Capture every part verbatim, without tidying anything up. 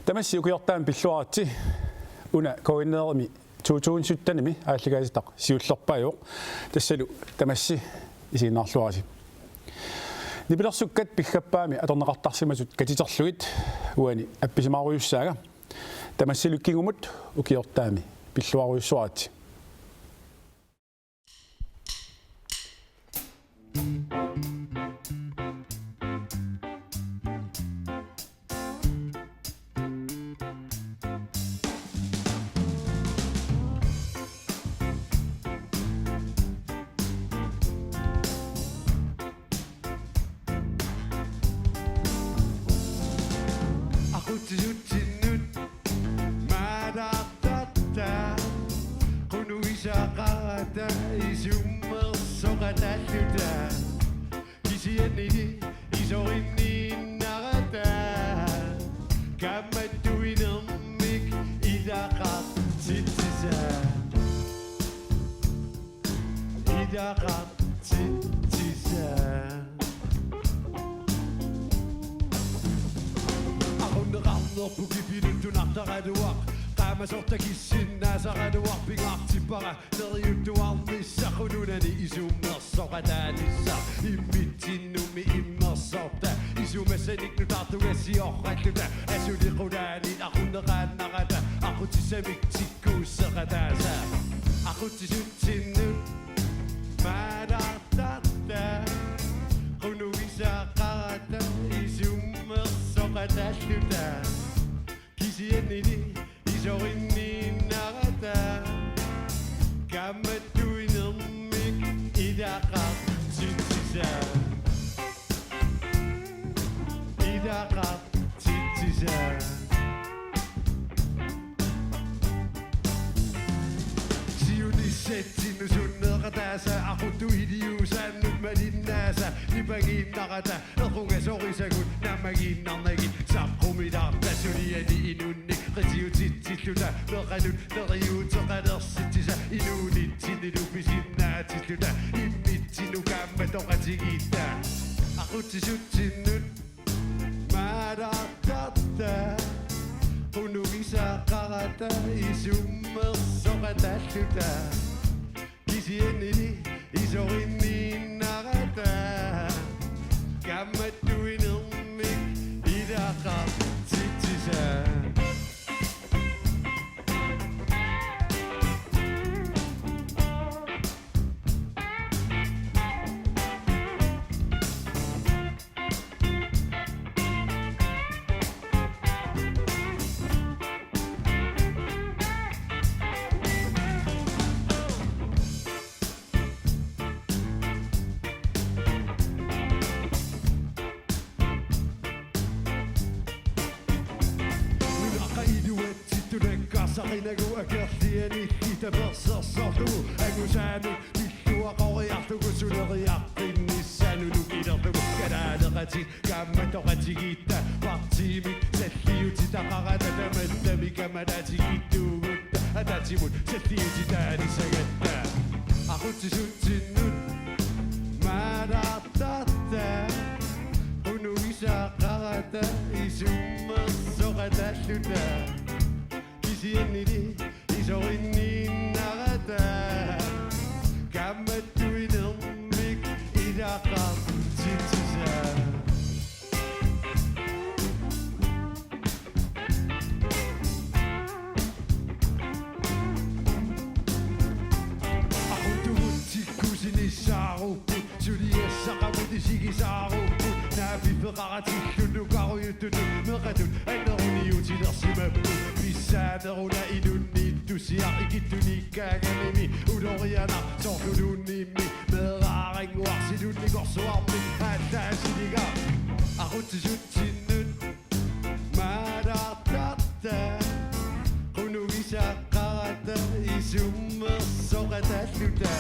Tamassi ukiortaami pilluaritsi. Una KNR-imi to tusind syttenimi aallakaatitaq siullerpaajuvoq. Tassalu tamassi isiginnaarluarisi. Nipilersukkat piffissami atorneqartarsimasut katiterlugit uani appisimaarujussuussaanga. Tamassilu kingumut ukiortaami pilluarujussuaritsi. Aqutsisutsinnut maalaartarta, qunugisaqarata isummersoqataalluta. Kisiannili isorinniinnarata, kaammattuinermik ilaqartitsisaa. Ilaqartitsisaa. Aqunneqarnerput kipiluttunartaraluaq, qaamasorta kissinnaasaraluaq pingaartippara, neriuttuarnissaq nunani isummersoqataanissaq. Immitsinnummi immersorta, isumassanik nutaartugassioralluta, asuli qulaani aqunneqaannarata, aqutsissamik tikkuusseqataasa. Aqutsisutsinnut maalaartarta, qunugisaqarata isummersoqataalluta. Kisiannili isorinniinnarata, kaammattuinermik ilaqartitsisaa. Ilaqartitsisaa. Siunissatsinnut sunneeqataasa, aquttup iliuusaannut malinnaasa, nipangiinnarata equngasorisagut naammagiinnarnagit, saqqumilaarta suliani inunnik qitiutitsilluta, meeqqanut neriuuteqalersitsisa, inuunitsinnilu pisinnaatilluta, immitsinnut kaammatoqatigiitta. Aqutsisutsinnut maalaartarta, qunugisaqarata isummersoqataalluta. Kisiannili isorinniinnarata, kaammattuinermik ilaqartitsisaa. Nunaqqa iluatsittunakkaasaqinagu akerlianilli tapersersorlugu angusaanut pilluaqoriarlugu suleriaqqinnissaanut nukilerlugu kalaaleqatit kaammatoqatigiitta partiimik salliutitaqarata tamattami kamalaatigiittuugutta ataatsimut salliutitaalissagatta. Aqutsisutsinnut maalaartarta, qunugisaqarata isummersoqataalluta. Kisiannili isorinniinnarata, kaammattuinermik ilaqartitsisaa. Aquttugut tikkuusinissaarupput, suliassaqarput isigisaarupput, naapiffeqaratillu nukarujuttutut meeqqatut anneruniutilersimapput, pissaaneruna inunniittussiaq ikittunikkaangamimi ulorianaq soorlu nuunnimmi meeraarannguaq silunnikorsuarmik aallaasiliga. Aqutsisutsinnut maalaartarta, qunugisaqarata isummersoqataalluta.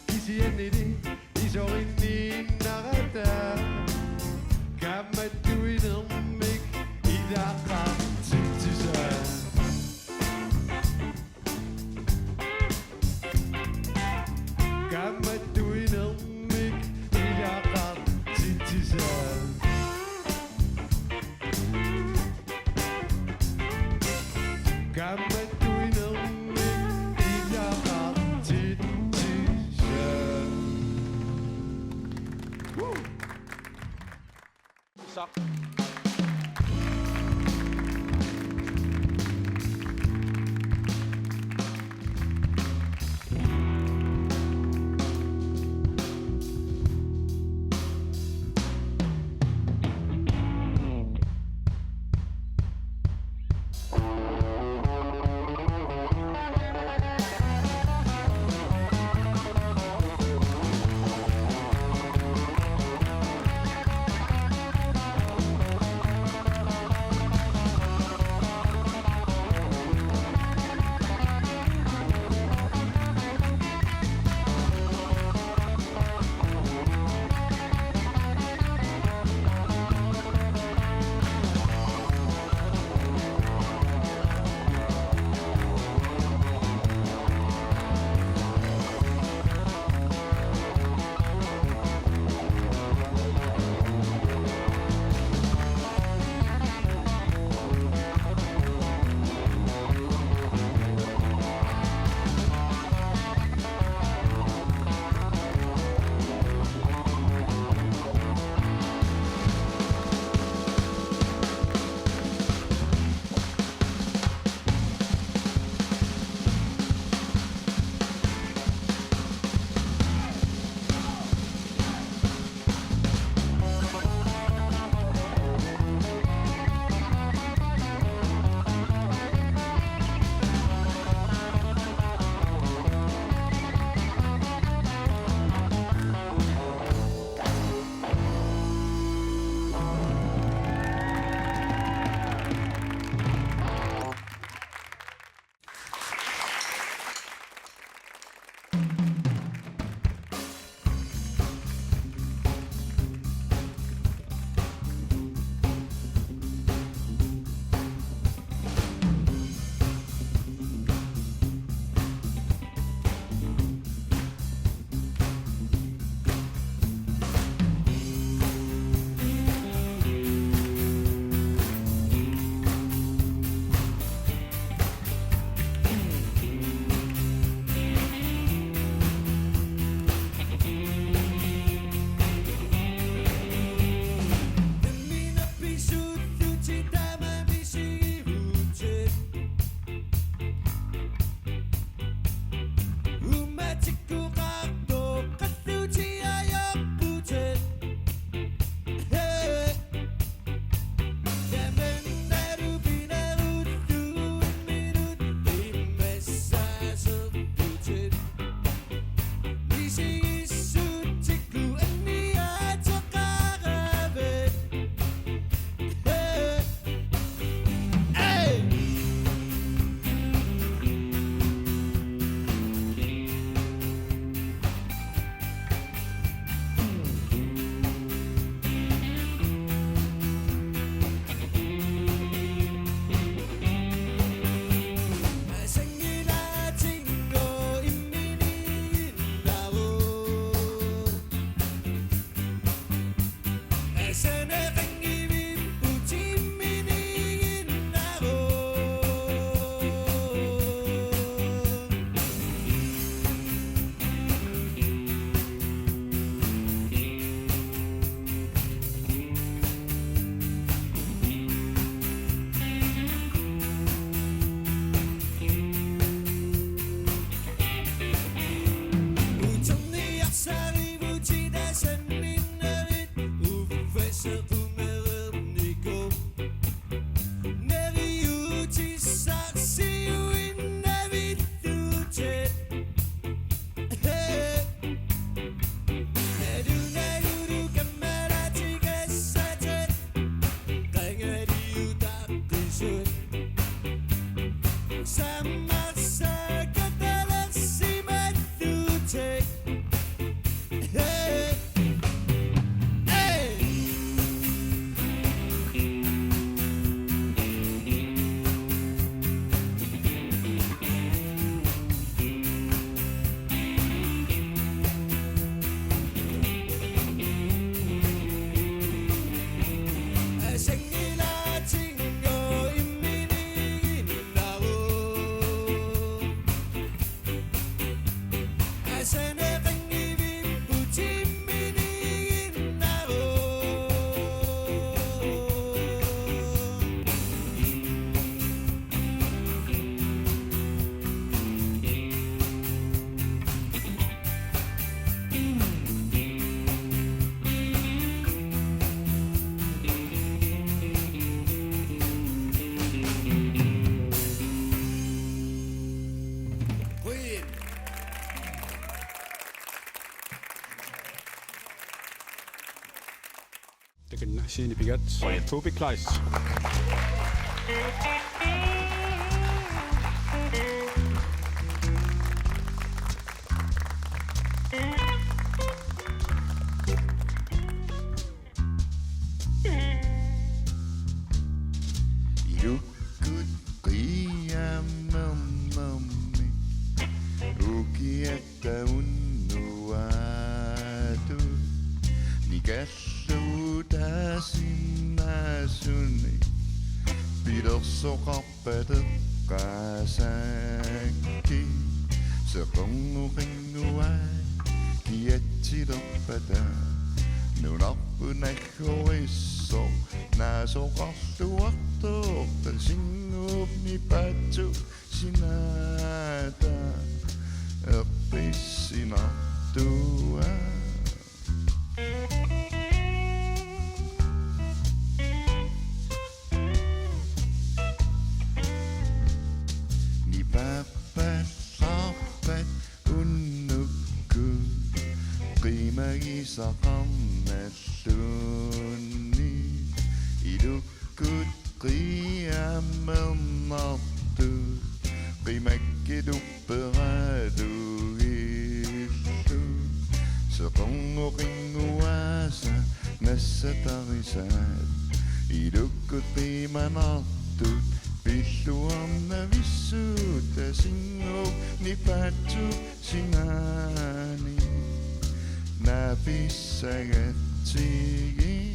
Kisiannili isorinniinnarata, kaammattuinermik ilaqartitsisaa. Kaammattuinermik ilaqartitsisaa. Tack. Stine Pigat og Jens Tobi Kleist. Ilukkut qiiammernermi ukiatta unnuaatut nikalluutaasinnaasunit pilersoqarpat eqqaasakkit, seqernuqinnguaq kiatsilerpata nunarput naggorissoq naasoqarluartoq, Tasinnguup nipaatsuk sinaata eqqissinartua. Nipaappallarpat unnukkut qimagisaqarnalluni, ilukkut qiiammernertut qimakkilupperalugillu, seqernuqinnguaasa nassatarisaat, ilukkut qimanartut pilluarnavissut, Tasinnguup nipaatsuk sinaani naapissagatsigit.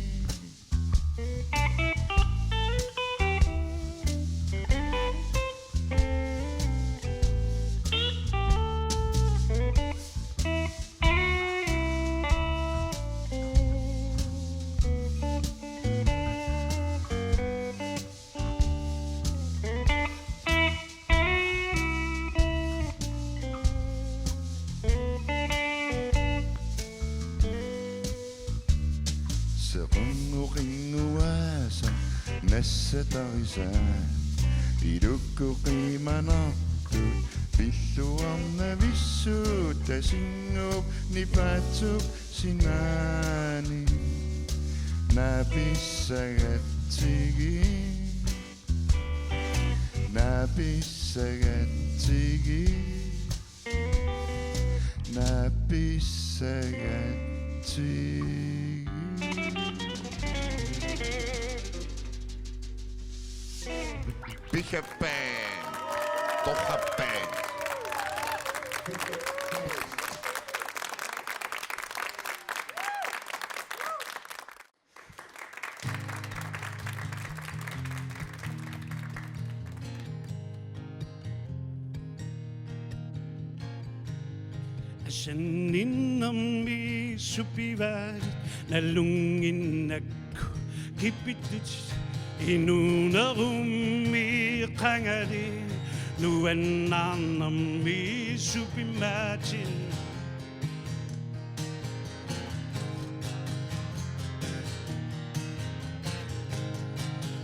Seqernuqinnguaasa nassatarisaat, ilukkut qimanartut pilluarnavissut, Tasinnguup nipaatsuk sinaani naapissagatsigit. Naapissagatsigit. Naapissagatsigit. Big Up Band. Torrak Band. Asanninnermi supivaat nalunnginnakku kipittut, inuunerummi qangali nuannaarnermi supimaatit.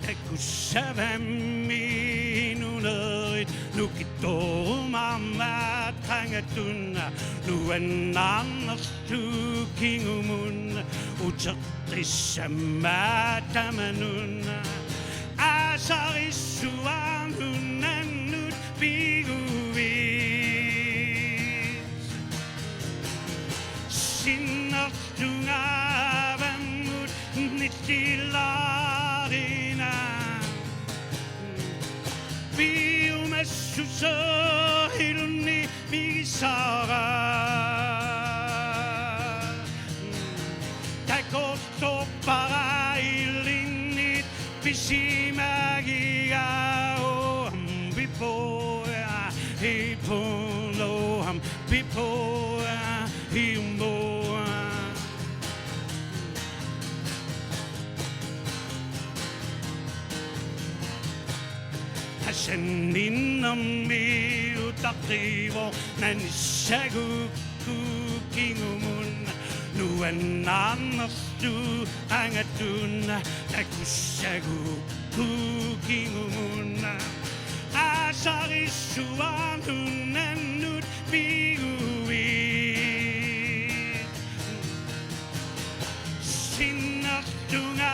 Takussavammi inuunerit nukittorumaarmaat qangattunnga nuannaarnerlu kingumut uteqqissammaat tamanut. Aasarissuaq nunannut piguit. Sinnerlunga avammut nillilaarina. Piumassuseq ilunni migisara. Takorloorpara ilinnit pisimagiga. Oham bipoa, ipono ham bipoa, imoa. Asanninnermi utaqqiivoq nanissagukku kingumut nuannaarnerlu qangattunnga takussagukku kingumut. Aasarissuaq nunannut piguit. Sinnerlunga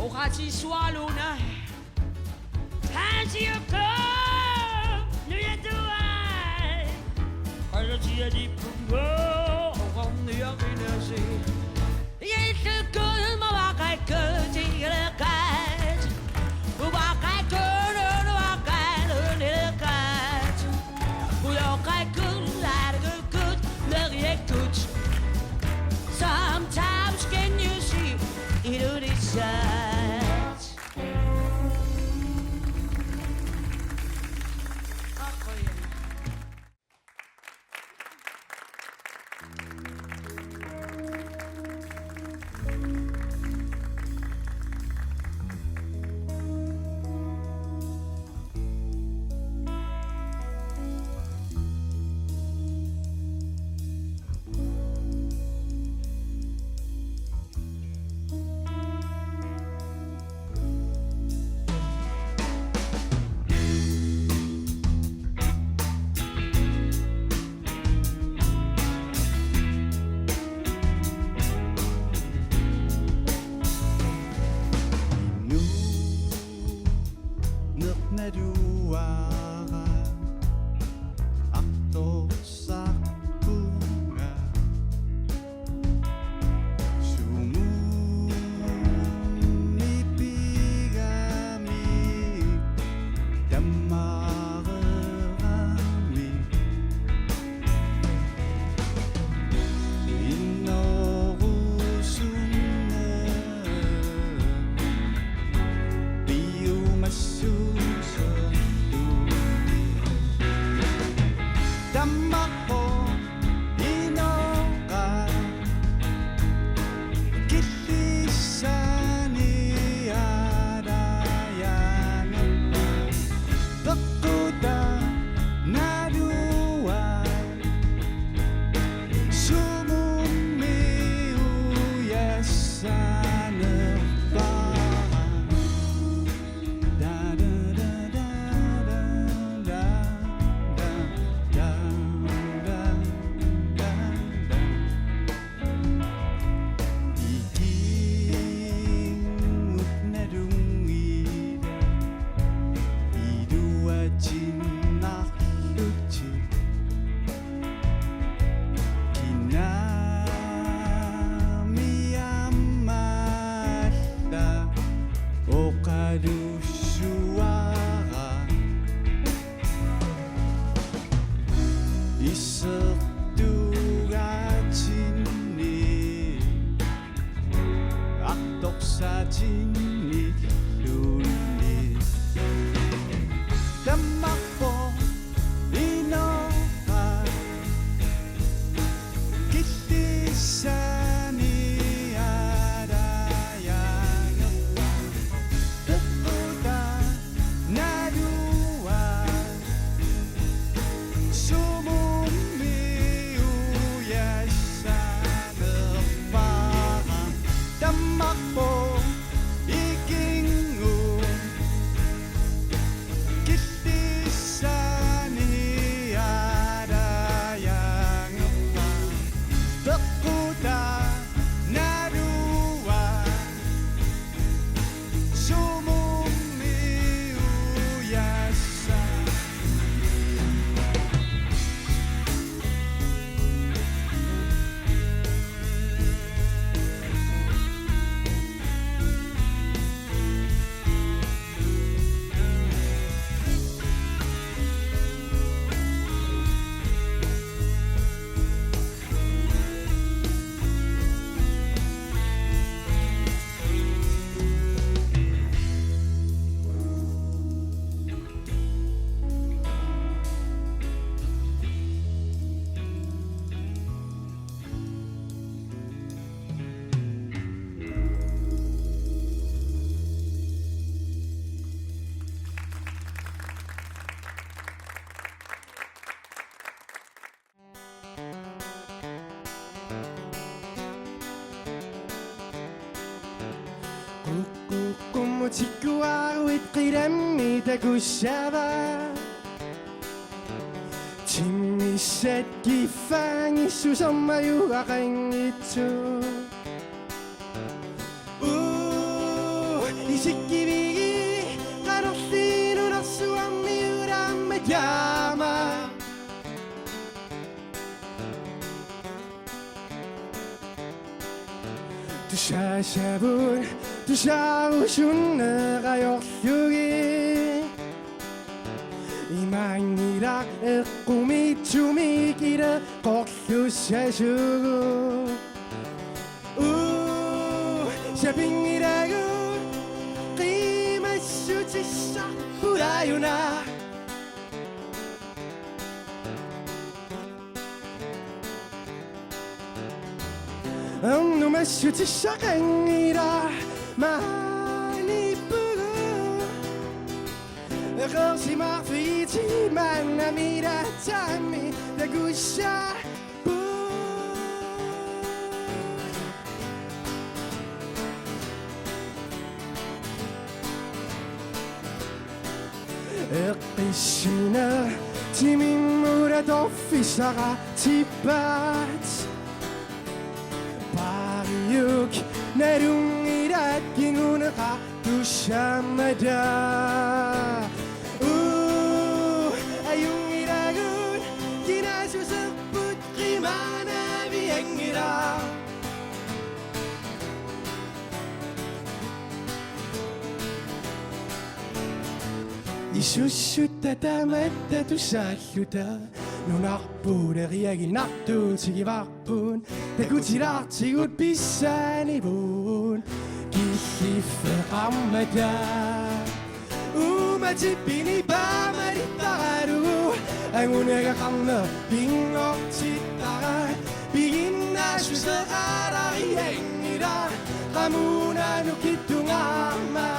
Oqatissuarluuna. Haasiukku nujatuai. Qalatialipunga oqarniarinasi. Illukkut mavaqakkut tigileqaat. Uvaqakkut unuaqqat unileqaat. Ujoqqakkut laargukkut meriakkut. Sometimes can you see ilulissaat? Tikkuaruit qilammi takussava. Timmissat kiffaanngissusermik ajugaqanngitsut. Uu, isikkivigit qanorli nunarsuarmiut aamma taama. Tusaasavut tusaarusunneq ajorlugit. Imaanngilaq eqqumiitsumik ileqqorlussasugut. Uu, sapinngilagut qimassutissarput aajuna. Ernumassutissaqanngilaq maaniippugut. Eqeersimaarfigitigit maannamilaatsami takussa. Eqqissineq timimmut atorfissaqartippaat. Paariuk nalunngilat kinguneqar- tussammata. Uu, ajunngilagut kinaassuserput qimaanavianngilaq. Isussutta tamatta tusaalluta nunarput eriaginnartuutigivarput. Takutilaartigut pissanivut killiffeqarmata. Uumatippini paamalittaralugu angunagaqarneq pinngortittara. Piginnaassuseq aalarianngilaq qamuuna nukittungaarmat.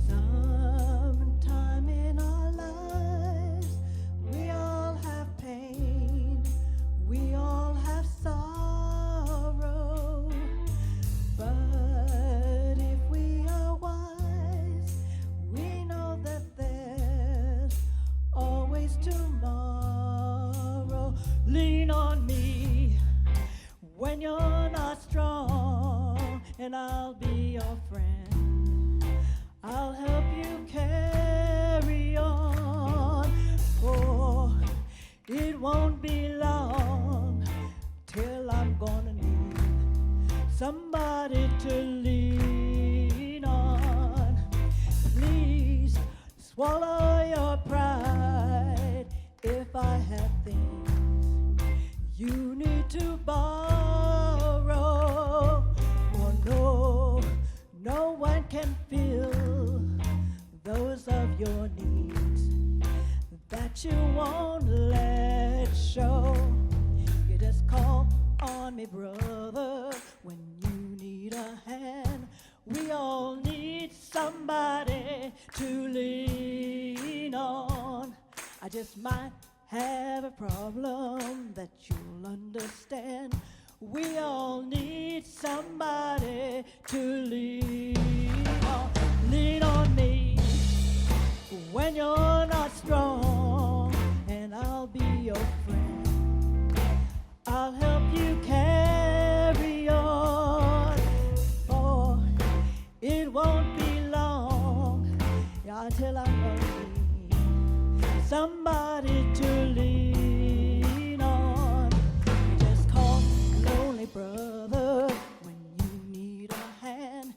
Sometime in our lives, we all have pain, we all have sorrow. But if we are wise, we know that there's always tomorrow. Lean on me when you're not strong, and I'll be your friend. I'll help you carry on. Oh, it won't be long till I'm gonna need somebody to lean on. Please swallow your pride. If I have things you need to borrow, that you won't let show. You just call on me, brother, when you need a hand. We all need somebody to lean on. I just might have a problem that you'll understand. We all need somebody to lean on. Lean on me when you're not strong, and I'll be your friend. I'll help you carry on. Oh, it won't be long, yeah, till I know somebody to lean on. Just call lonely brother when you need a hand.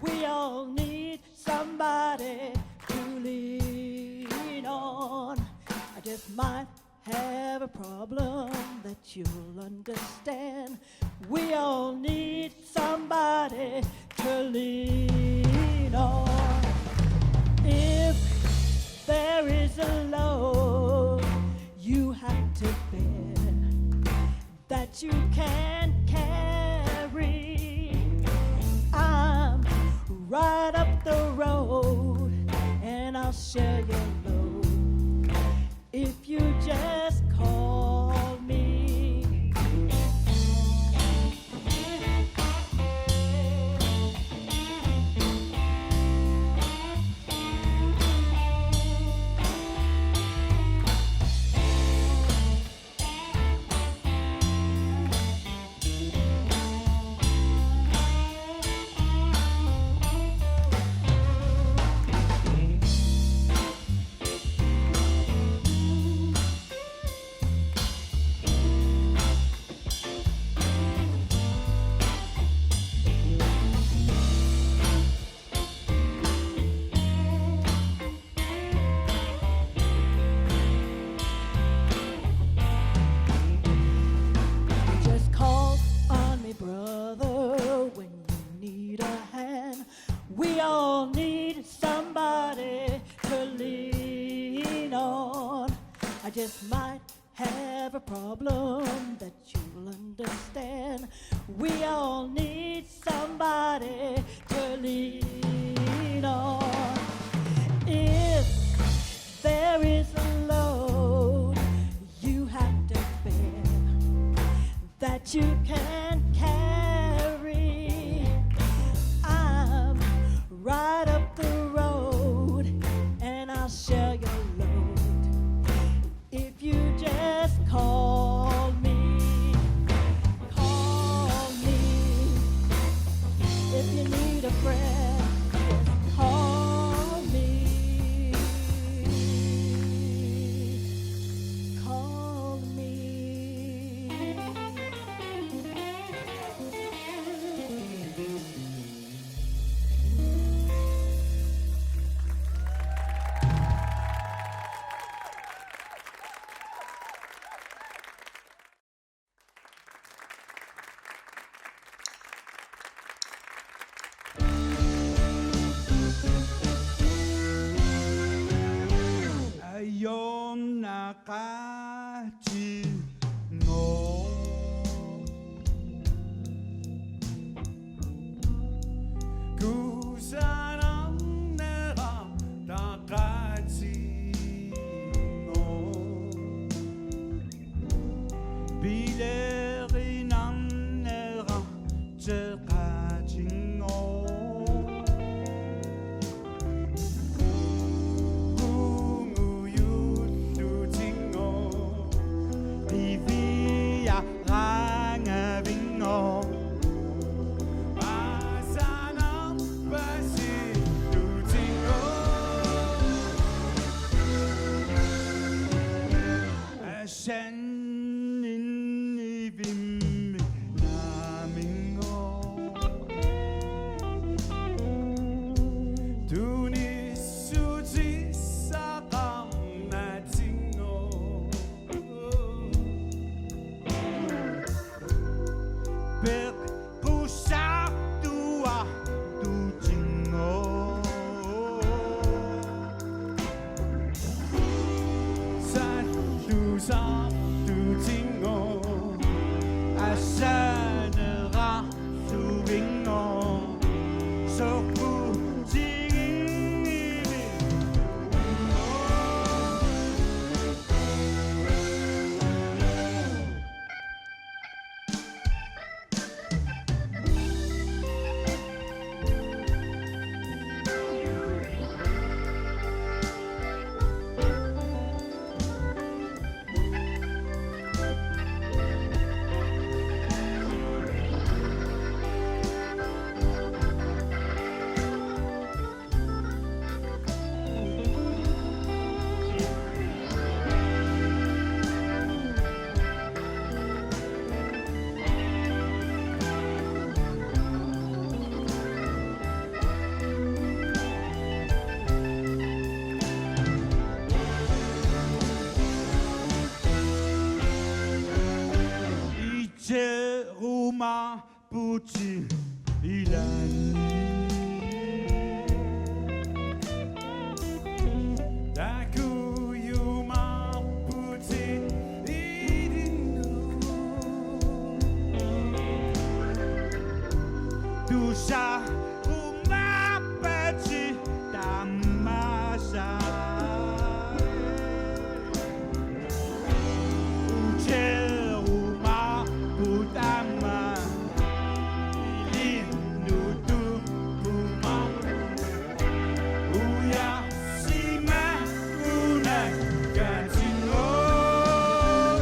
We all need somebody to lean on. I just might have a problem that you'll understand. We all need somebody to lean on. If there is a load you have to bear that you can't carry, I'm right up the road and I'll share your load. If you just call me. Just call on me, brother, when you need a hand. We all need somebody to lean on. I just might have a problem that you'll understand. We all need somebody to lean on. If there is a load you have to bear that you can't carry, I'm right up the road and I'll share your load. If you just call me, call me. If you need a friend, just call me, call me. Ajornaqaatinnguaq. Kusanarnerartaqaatinngooq. Pilerinarnerarteqaatinngooq. Kungujullutinngooq. Qiviaraangavinngooq. Paasanarpasittutinngooq. Asanninnivimmik naaminngoq. Tunissutissaqarnatinngooq. Peqqussaartuartutinngooq. Uma puti ilan. Takujumaarputit ilinnut. Tusa umaappatit tamaasa. Uterumaarput aamma ilinnut tuppumaarput. Ujarsimagunaq katinnut.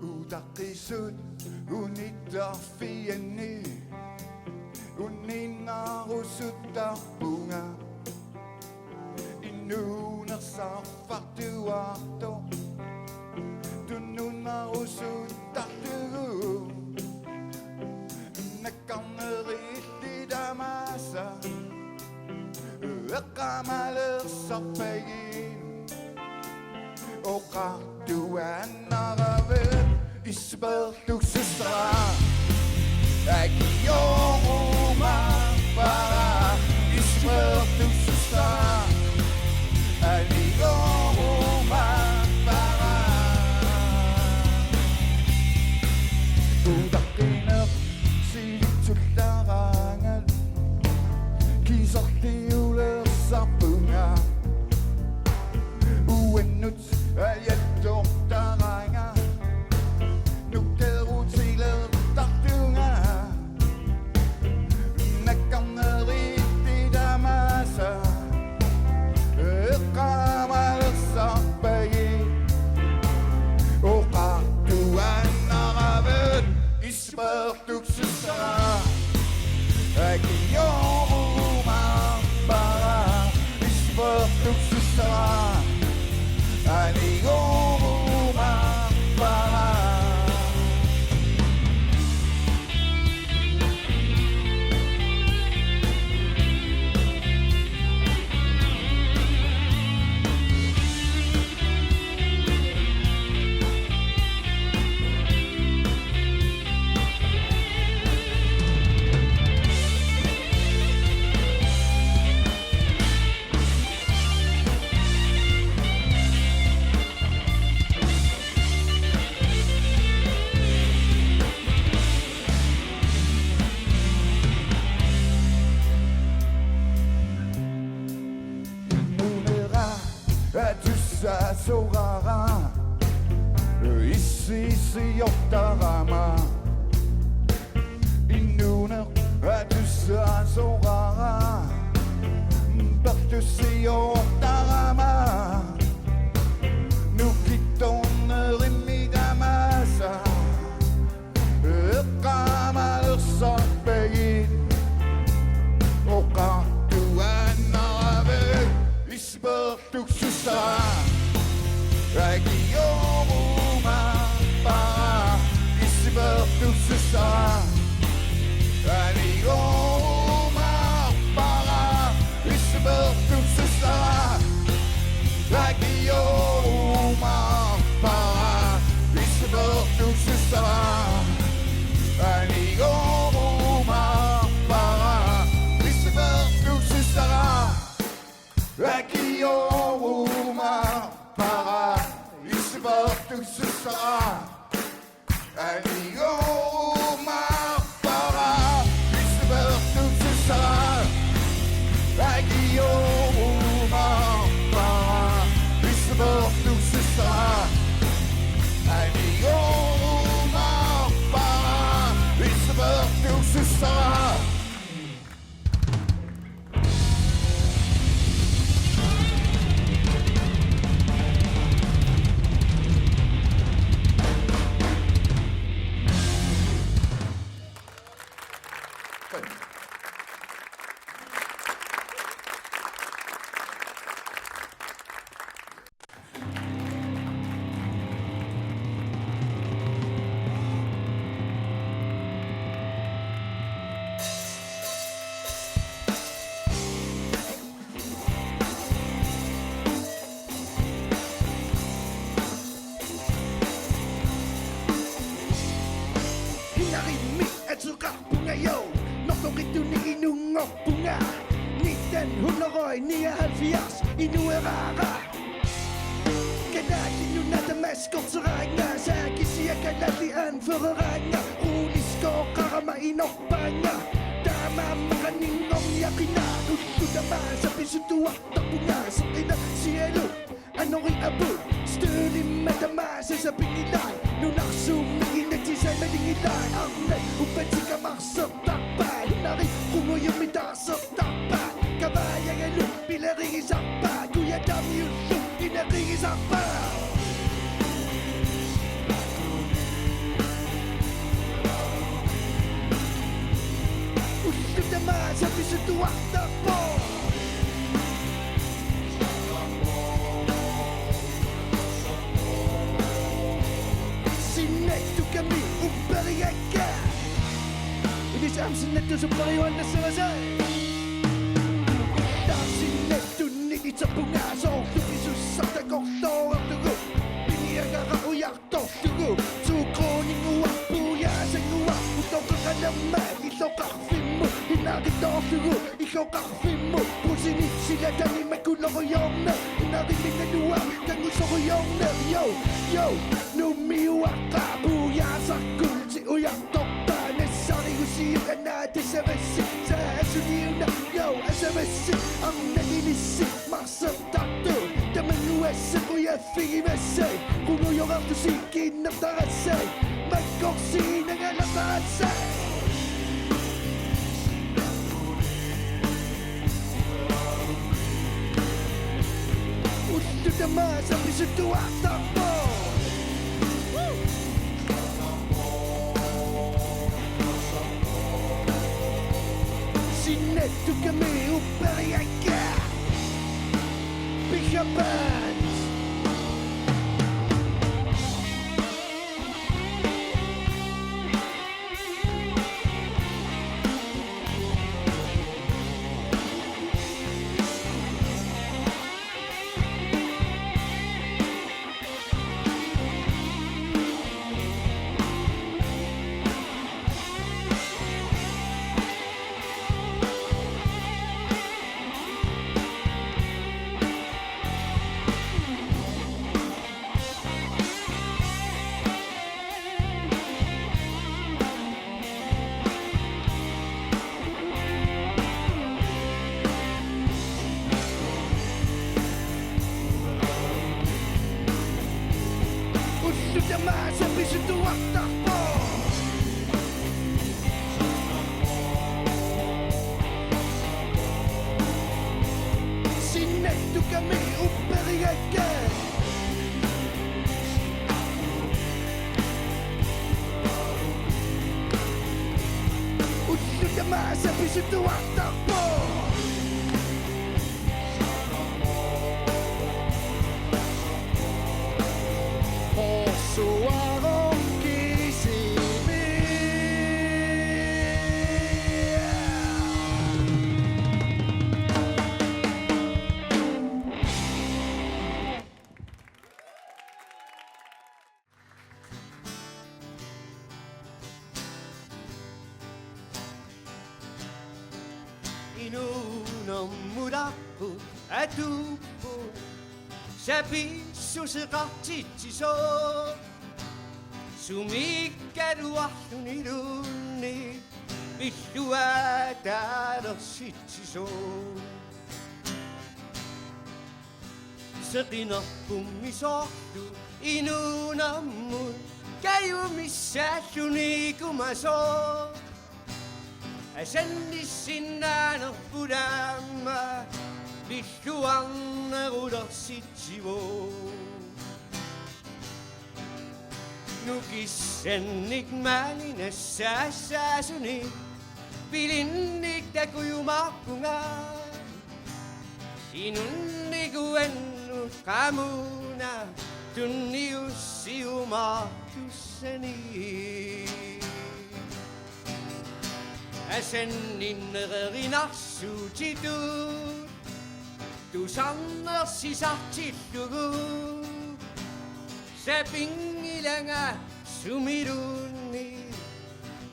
Utaqqisut unittarfianni unninnarusuttarpunga. Innuunersarfartuartoq tunnunnarusuttarlugu. Nakkarnerillit tamaasa eqqaamalersarpagit. Oqartuaannaravet issupertuksissara. Akiorumaarpara issupertuksissara. Aniorumaarpara. Utaqqineq silitsullaraangat kiserliulersarpunga. Uannut ajattortaraanga nukterutilertartunga. Nakkarnerillit tamaasa eqqaamalersarpagit. Oqartuaannaravet issupertuksissara. Akiorumaarpara issupertuksissara. Aniorumaarpara. Innuuneq atussaasoraara issiisiortarama. Innuuneq atussaasoraara pertussiortarama. Nukittornerimmi tamaasa eqqaamalersarpagit. Oqartuaannaravet issupertuksissara. Akiorumaarpara issupertuksissara. Aniorumaarpara. Seqarpunga jo, Nortoqittunik inunngorpunga. Nitten hundrede nioghalvfjerds inueraara. Kalaallit Nunaata maskorteraannga, saakisiat kalaallit anføreraannga, ruliskooqarama inorpaannga. Taamaammat qaninngorniaqinga, ullut tamaasa pisuttuartarpunga, seqinersialu anori apu, støvlimma tamaasa sapinngilaat, nunarsuummi inatsisaat malinngilaat, arnat uppatsikka marsertarpaat, inari qungujummi taarsertarpaat, kavaajagalu pilerigisarpaat, kujataamiullu ineqigisarpaat. Ullut tamaasa pisuttuartarpoq. Sinnattukami upperigakka. Ilissi aamma sinnattuusoq upperiuannassavasi. Taava sinnattunnik iterpunga, soorlu pisussaq takorloorlugu. Piniagara ujartorlugu. To kroninguaq pujaasannguaq. Utoqqaqalermat illoqarfimmut. Inarittoorlugu illoqarfimmut. Pusinit silatani makkulorujoorneq. Inariminngaluaq kanngusorujoorneq. Jo, jo. Nuummiuaqqat pujaasarkulti ujartortaa. Nassarigusiuk anaat asavassi. Saa asuniuna. Jo, asavassi. Arnat ilissi. Marsertartut. Tamanguassi qujaffigivassai. Qungujorartusi kiinnertarassai. Makkorsiinangalertarassai. Ullut tamaasa pisuttuartarpoq. Sinnattukami upperiakka. Pick up band. Ullut tamaasa pisuttuartarpoq. Sinnattukami upperiakka. Ullut tamaasa pisuttuartarpoq. Qorsuaroq kisimi. Inuunermut aqqut atuupput sapiissuseqartitsisoq, sumikkaluarluniluunniit pilluaataalersitsisoq. Seqinerpummi soorlu inuunermut kajumissaalluni ikumasoq. Asannissinnaanerput aamma pilluarnerulersitsivoq. Nukissannik maani nassaassaasunik pilinnik takujumaarpunga. Inunnik uannut qamuuna tunniussiumaartussani. Asanninnererinarsuutitut tusarnersisartillugu. Sapinngilanga sumiluunniit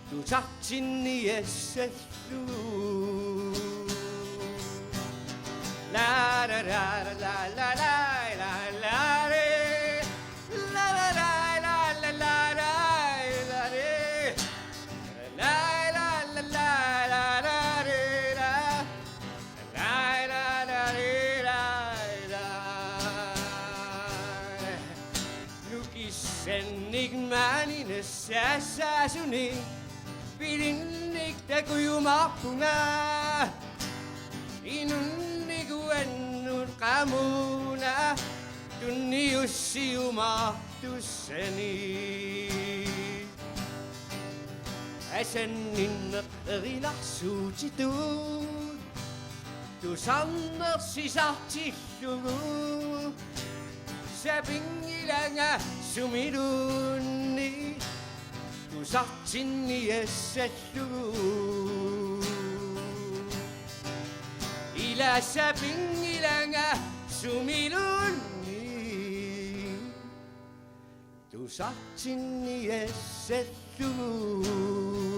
Tusartinniassallugu. La la la la la la la la re. La la la la la la la la re. La la la la la la re la. Nukissannik maani nassaassaasunik pilinnik takujumaarpunga. Inunnik uannut qamuuna tunniussiumaartussani. Asanninneq erilarsuutitut tusarneq sisartillugu. Sapinngilanga sumiluunniit tusartinniassallugu. Ila sapinngilanga sumiluunniit tusartinniassallugu.